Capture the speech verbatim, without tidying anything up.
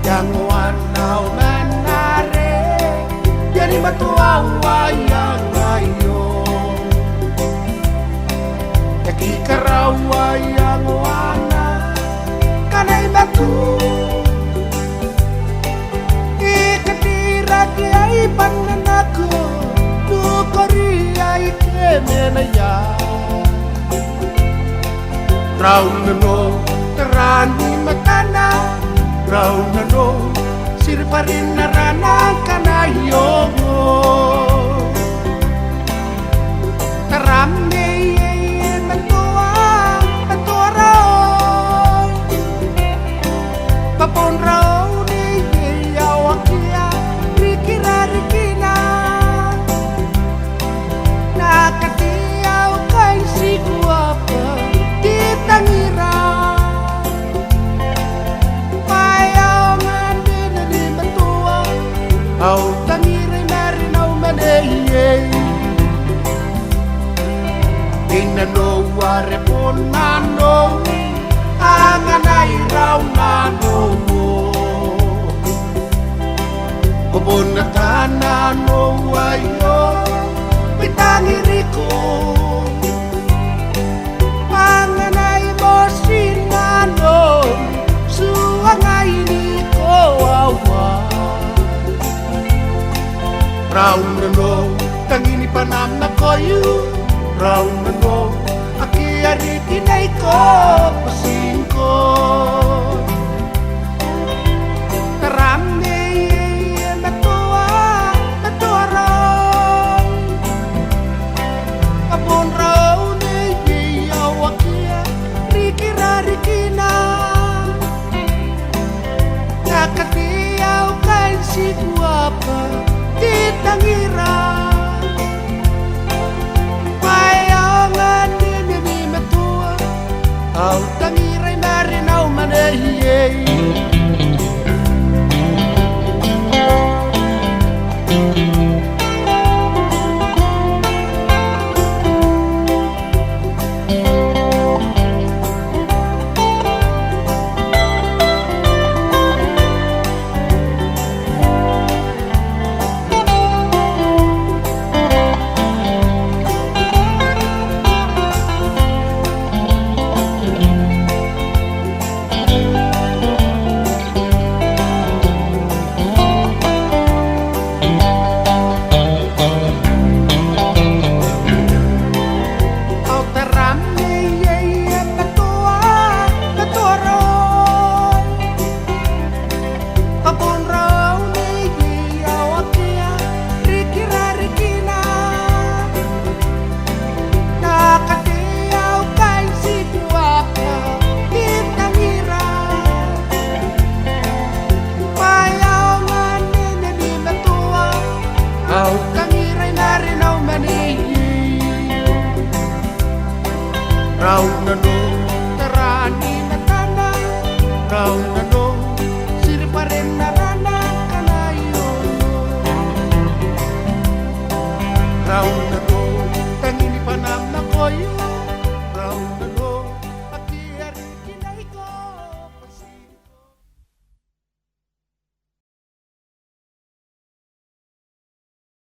Iangoan au mwaane are e a nimatoa au iango aio. E aki karaoa iangoana ngkana I matu. I katiraki ai bwa N na nako, nukori aike mena ia. Rau nanou, taraa ni matana, rau nanou, tiribarin arana ngkana I ongo. Taram neiei e matoa, matoa raou. Bwa bon raou neiei ao akea riki rarikina. N na katea au kain tikuaba te tangira. Bwa e aonga n rinanimatoa au tangira i marenau ma neiei. I nanou are bon nanou, anganai rau nanou. Ko bon ata nanou aio, bwa I tangiriko. Anganai motin nanou, tuangai ni koaua. Rau nanou, tangin bwa N na manga koiu, rau nanou, akea riki neiko bwa ti ngkoe. Taram neiei e matoa, matoa raou. Bwa bon raou neiei ao akea riki rarikina. N na katea au kain tikuaba te tangira. Bwa e aonga n rinanimatoa au tangira i marenau ma neiei. Ao taram neiei e matoa, matoa raou. Bwa bon raou neiei ao akea riki rarikina. N na katea au kain tikuaba te tangira. Bwa e aonga n rinanimatoa au tangira i marenau ma neiei. Rau nanou,